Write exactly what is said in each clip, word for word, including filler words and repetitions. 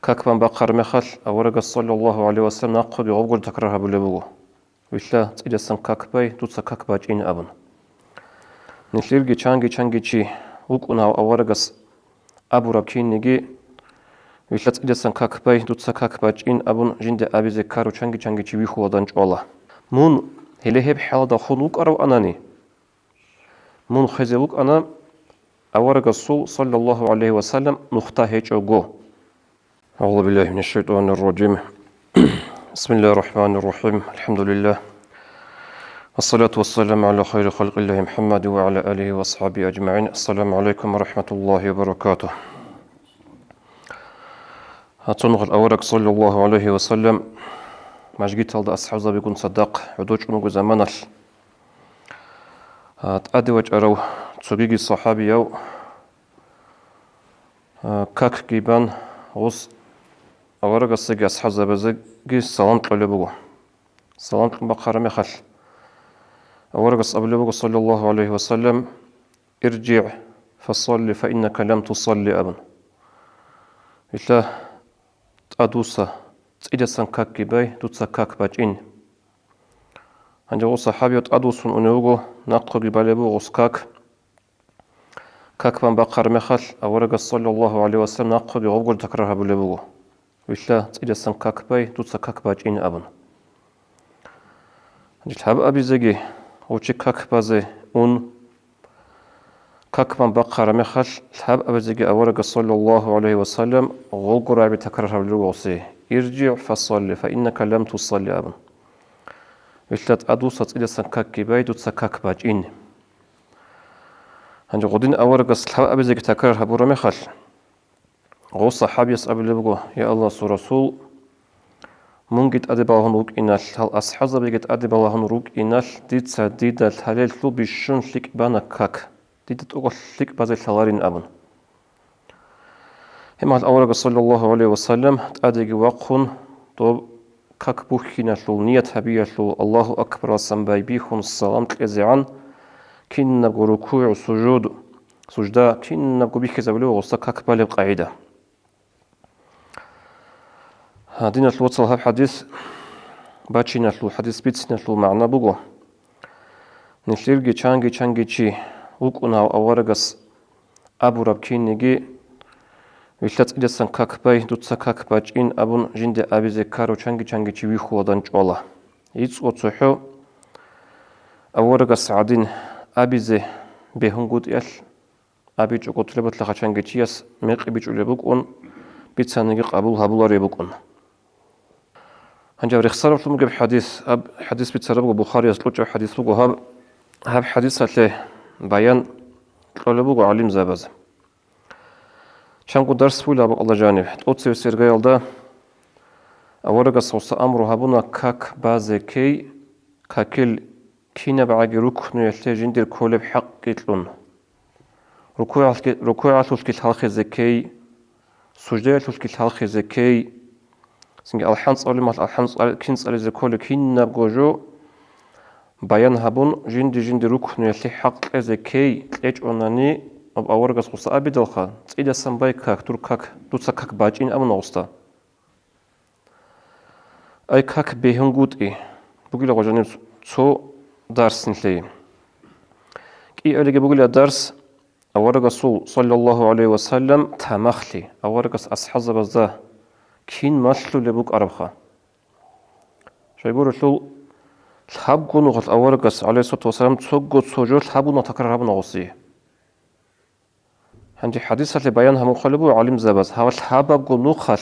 Как бан бахъараб мехалъ, аварагас, саллаллагьу гӀалайгьи вассалам, нахъеги гъобгор такрар гьабулеб буго: «Вилълъа, цӀидасан как бай, дуца как бачӀин», – абун. Нилъерги чанги-чанги чи вукӀун гьав аварагас абураб кинниги: «Вилълъа, цӀидасан как бай, дуца как бачӀин», – абун, жинда абизе ккарав чанги-чанги чи вихьула, данчӀвала. Мун гьеле гьеб хӀалалда хун вукӀаравани, мун хвезе вукӀана аварагасул, саллаллагьу гӀалайгьи вассалам, нухда гьечӀого. أعوذ بالله من الشيطان الرجيم. بسم الله الرحمن الرحيم. الحمد لله. والصلاة والسلام على خير خلق الله محمد وعلى آله وأصحابه أجمعين. السلام عليكم ورحمة الله وبركاته. Гьацун гьал авараг, саллаллагьу гӀалайгьи вассалам, мажгиталда асхӀабзабигун цадахъ гӀодов чӀун вуго заманалъ, а, тӀаде вачӀарав цогиги сахӀабияв, а, какги бан, гъос аварагасдаги асхӀабзабаздаги салам кьолеб буго. Салам кьун бахъараб мехалъ, аварагас абулеб буго, саллаллагьу гӀалайгьи вассалам: «ИржигӀ фасалли, фаиннака лам тусалли», – абун. «Вилълъа, тӀадвуса, цӀидасан какги бай, дуца как бачӀин». Гьанже гъос сахӀабияв тӀадвуссун унев вуго, нахъеги балеб буго гъос как. Как бан бахъараб мехалъ, аварагас, саллаллагьу гӀалайгьи вассалам, нахъеги гъобгор такрар гьабулеб буго: «Вилълъа, цӀидасан как бай, дуца как бачӀин», – абун. Гьанже лъабабизеги гъов чи как базе ун, как бан бахъараб мехалъ, лъабабизеги аварагас, саллаллагьу гӀалайгьи вассалам, гъолго рагӀаби такрар гьабулеб буго гъосе: «ИржигӀ фасалли, фаиннака лам тусалли», – абун. «Вилълъа, тӀадвуса, цӀидасан какги бай, дуца как бачӀин». Гьанже гъодин аварагас лъабабизеги такрар гьабураб мехалъ, гъов сахӀабияс абулеб буго: «Я Аллагьасул Расул, мунги тӀаде балагьун вукӀиналъ, гьал асхӀабзабиги тӀаде балагьун рукӀиналъ, дица дида лъалеллъул бищун лъикӀ бана как, дида тӀокӀалъ лъикӀ базе лъаларин», – абун. Гьеб мехалъ аварагас, саллаллагьу гӀалайгьи вассалам, тӀадеги вахъун, доб как бухьиналъул, ният гьабиялъул, Аллагьу акбаралдасан байбихьун салам кьезегӀан, кинабго рукугӀ, сужуд, сужда, кинабго бихьизабулеб гъоса как балеб къагӀида. Гьадиналъ, вацал, гьаб хӀадис бачиналъул, хӀадис бициналъул магӀна буго: нилъерги чанги-чанги чи вукӀун гьав аварагас абураб кинниги: «Вилълъа, цӀидасан как бай, дуца как бачӀин», – абун, жинда абизе ккарав чанги-чанги чи вихьула, данчӀвала. ГӀицӀго цохӀо аварагас гӀадин абизе бегьунгутӀиялъ, абичӀого, тӀолебалъа хъачанги чияс мекъи бичӀчӀулеб букӀун, бицаниги къабул гьабулареб букӀун. Гьанже рехсаралъун бугеб хӀадис, гьаб хӀадис бицарабго Бухарияс кьучӀаб хӀадис буго гьаб. Гьаб хӀадисалъе баян кьолеб буго гӀалимзабаз. Чанго дарс буйла абу Аллагьжаниб, тӀоцеве сергаялда аварагас гъоса амру гьабуна как базе ккей, какил кинабгӀаги рукнуялъе жиндир кколеб хӀакъги кьун. РукугӀалъги-, рукугӀалъулъги лъалхизе ккей, суждаялъулъги лъалхизе ккей, цинги алхӀам цӀалулеб мехалъ алхӀам цӀал-, кин цӀализе кколеб, кинабго жо баян гьабун, жинди-жинди рукнуялъе хӀакъ кьезе ккей кьечӀонани, аб-, аварагас гъоса абидалха: «ЦӀидасан бай как, дур как, дуца как бачӀин», – абуна гъоса. Ай как бегьунгутӀи бугила гъожаниб цо дарс нилъее. КӀиабилебги бугила дарс аварагасул, саллаллагьу гӀалайгьи вассалам, тамахлъи, аварагас асхӀабзабазда кин малъулеб букӀарабха. Щайгурелъул, лъабго нухалъ аварагас, гӀалайгьиссалату вассалам, цого цо жо лъабго нухалъ такрар гьабуна гъосие. Гьанже хӀадисалъе баян гьабун хъвалеб буго гӀалимзабаз, гьав лъабабго нухалъ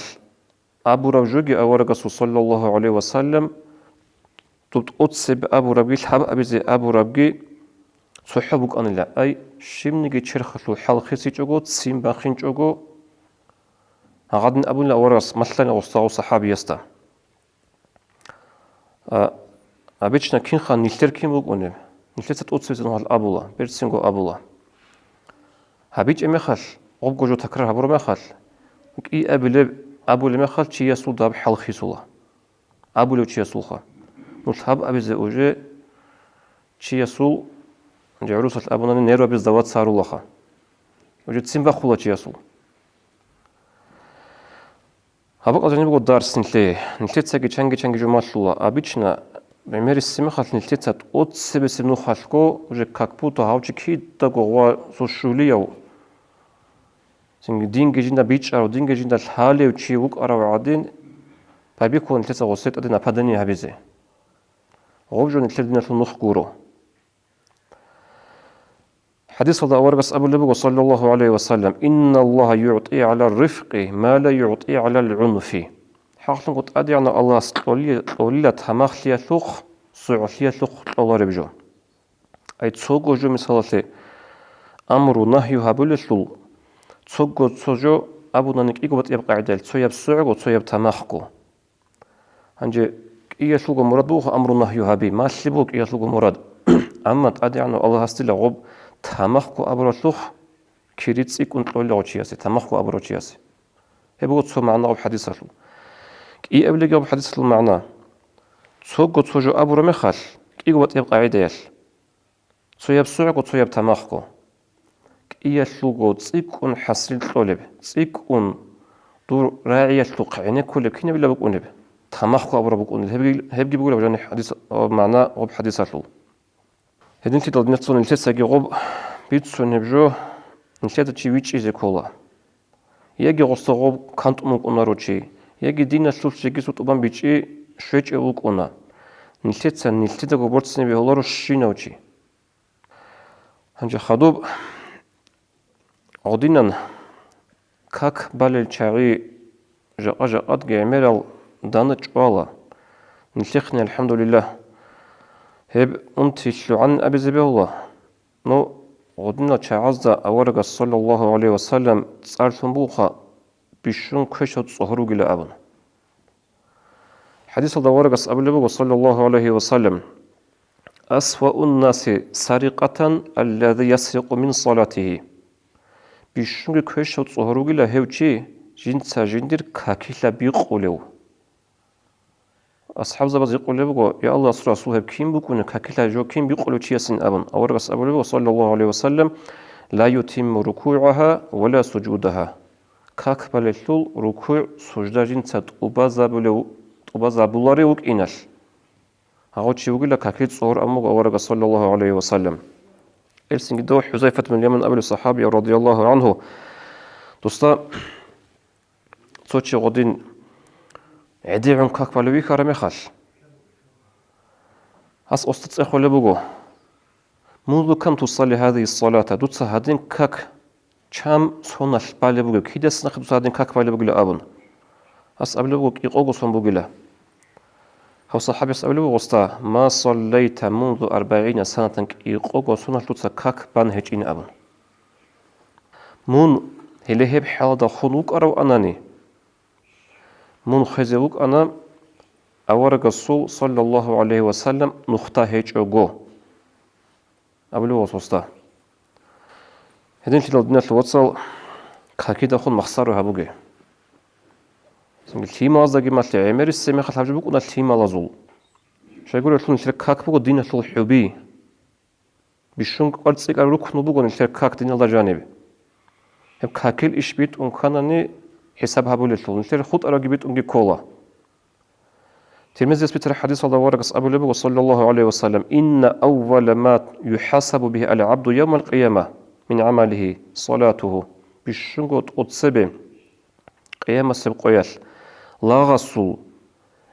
абураб жоги аварагасул, саллаллагьу гӀалайгьи вассалам, доб тӀоцебе абурабги, лъабабизе абурабги цохӀо букӀанила. Ай, щибниги черхалъул хӀал хисичӀого, ццин бахинчӀого, гьагъадин абуна аварагас, малъана гъосда, гъов сахӀабиясда. А, обычно кинха нилъер кин букӀунеб? Нилъеца тӀоцебесеб нухалъ абула, берцинго абула. ГьабичӀеб мехалъ, гъобго жо такрар гьабураб мехалъ, кӀиабилеб абулеб мехалъ, чиясул даб хӀал хисула. Абулев чиясулха. Ну, лъабабизе уже чиясул, гӀурусалъ абунани, нерваби сдаваться гьарулаха. Уже ццин бахула чиясул. Гьаб бакӀалда жаниб буго дарс нилъее. Нилъецаги чанги-чанги жо малъула. Обычно, гӀемерисеб мехалъ нилъеца тӀоцебесеб нухалъго уже как будто гьав чи кидаго гъва цо щулияв, цинги динги жинда бичӀчӀарав, динги жинда лъалев чи вукӀарав гӀадин, байбихьула нилъеца гъосие тӀаде нападание гьабизе. Гъоб жо нилъер диналъул нух гуро. ХӀадисалда аварагас абулеб буго, саллаллагьу гӀалайгьи ва саллам: «Инналлагьа югӀти гӀалар рифкъи ма ла югӀти гӀалал гӀунфи». ХӀакълъунго ТӀадегӀанав Аллагьас кьоли-, кьолила тамахлъиялъухъ, сугӀлъиялъухъ кьолареб жо. Ай цого жо, мисалалъе, амру-нагью гьабулелъул, цого цо жо абунани кӀиго батӀияб къагӀидаялъ, цояб сугӀго, цояб тамахго. Гьанже кӀиялъулго мурад буго амру-нагью гьаби, малъи буго кӀиялъулго мурад. Амма ТӀадегӀанав Аллагьас дила гъоб тамахго абуралъухъ кири цӀикӀкӀун кьолила гъов чиясе, тамахго абурав чиясе. Гьеб буго цо магӀна гъоб хӀадисалъул. КӀиабилеги гъоб хӀадисалъул магӀна: цого цо жо абураб мехалъ, кӀиго батӀияб къагӀидаялъ, цояб сугӀго, цояб тамахго. КӀиялъулго цӀикӀкӀун хӀасил кьолеб, цӀикӀкӀун дур рагӀиялъухъ гӀенеккулеб кинабила букӀунеб? Тамахго абураб букӀунел. Гьебги, гьебги бугилаб жанихӀ хӀадис, а, магӀна гъоб хӀадисалъул. Гьединлъидал нилъеца, нилъецаги гъоб бицунеб жо нилъеда чи вичӀчӀизе ккола. Яги гъосда гъоб кантӀун вукӀунаро чи, яги диналъулъ жеги цо тӀубан бичӀчӀи щвечӀев вукӀуна. Нилъеца нилъедаго борцине бегьуларо щинав чи. Гьанже хадуб гъодинан как балел чагӀи жакъа-жакъадги гӀемерал дана чӀвала. Нилъехъни, алхӀамдулиллагь, гьеб унти лъугӀанин абизе бегьула. Ну, гъодинал чагӀазда аварагас, саллаллагьу гӀалайгьи ва саллам, цӀар лъун бугоха, бищун квешав цӀогьор вугила абун. ХӀадисалда аварагас абулеб буго, саллаллагьу гӀалайгьи ва саллам: «Асваун наси сарикъатан аллази ясрикъу мин салатигьи». Бищунги квешав цӀогьор вугила гьев чи, жинца жиндир какилъа бикъулев. АсхӀабзабаз гьикъулеб буго: «Я Аллагьасул Расул, гьеб кин букӀунеб, какилъа жо кин бикъулев чиясин?» абун. Аварагас абулеб буго, саллаллагьу гӀалайгьи ва саллам: «Ла ютимму рукугӀагьа ва ла сужудагьа». Как балелъул рукугӀ, сужда жинца тӀубазабулев, тӀубазабуларев вукӀиналъ, гьагъав чи вугила какил цӀогьор абун буго аварагас, саллаллагьу гӀалайгьи ва саллам. Гьелсинги дов ХӀузайфат бин Яман абулев сахӀабияв, радияллагьу гӀангьу, досда цо чи гъодин гӀедегӀун как балев вихьараб мехалъ, гьас осда цӀехолеб буго: «Мунзу кам тусалли гьазигьи ссалата?» Дуца гьадин как чан соналъ балеб бугеб, кидасан нахъе дуца гьадин как балеб бугила абун. Гьас абулеб буго: «КӀикъого сон бугила». Гьав сахӀабияс абулеб буго гъосда: «Ма саллайта мунзу арбагӀина санатан», кӀикъого соналъ дуца как бан гьечӀин абун. Мун гьеле гьеб хӀалда хун вукӀаравани, мун хвезе вукӀана аварагасул, саллаллагьу гӀалайгьи ва саллам, нухда гьечӀого. Абулев васасда. Гьединлъидал, диналъул вацал, какидахун махсаро гьабуге. Цинги лъималаздаги малъе, гӀемерисеб мехалъ гьаб жо букӀуна лъималазул. Щайгурелъул нилъер как буго диналъул хӀуби. Бищун кӀвар цӀикӀкӀараб рукну буго нилъер как диналда жаниб. Гьеб какил иш битӀун кканани, хӀисаб гьабулелъул, нилъер хутӀарабги битӀунги ккола. Тирмизияс бицараб хӀадисалда аварагас абулеб буго, саллаллагьу гӀалайгьи ва саллам: «Инна аввала ма юхӀасабу бигьи ал-гӀабду явмал-къияма мин гӀамалигьи салатугьу». Бищунго тӀоцебе къиямасеб къоялъ лагъасул,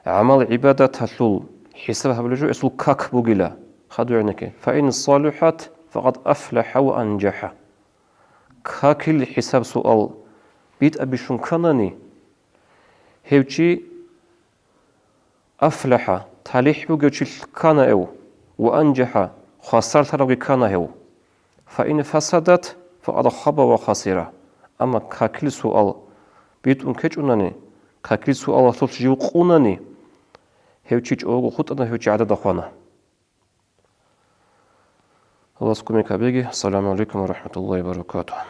гӀамал-гӀибадаталъул хӀисаб гьабулеб жо эсул как бугила. Хадур гӀенекке: «Фаин салухӀат, факъад афлахӀа ва анжахӀа». Какил хӀисаб-суал битӀа бищун кканани, гьев чи афлахӀа, талихӀ бугев чи ккана гьев, ва анжахӀа, хвасарлъаравги ккана гьев. Фаин фасадат, факъад хаба ва хасира. Амма какил суал битӀун ккечӀунани, какил суалалъулъ жив къунани, гьев чи чӀого хутӀана, гьев чи гӀадада хвана. Аллагьас кумек гьабеги. Ассаламу гӀалайкум ва рахӀматуллагьи ва баракатугьу.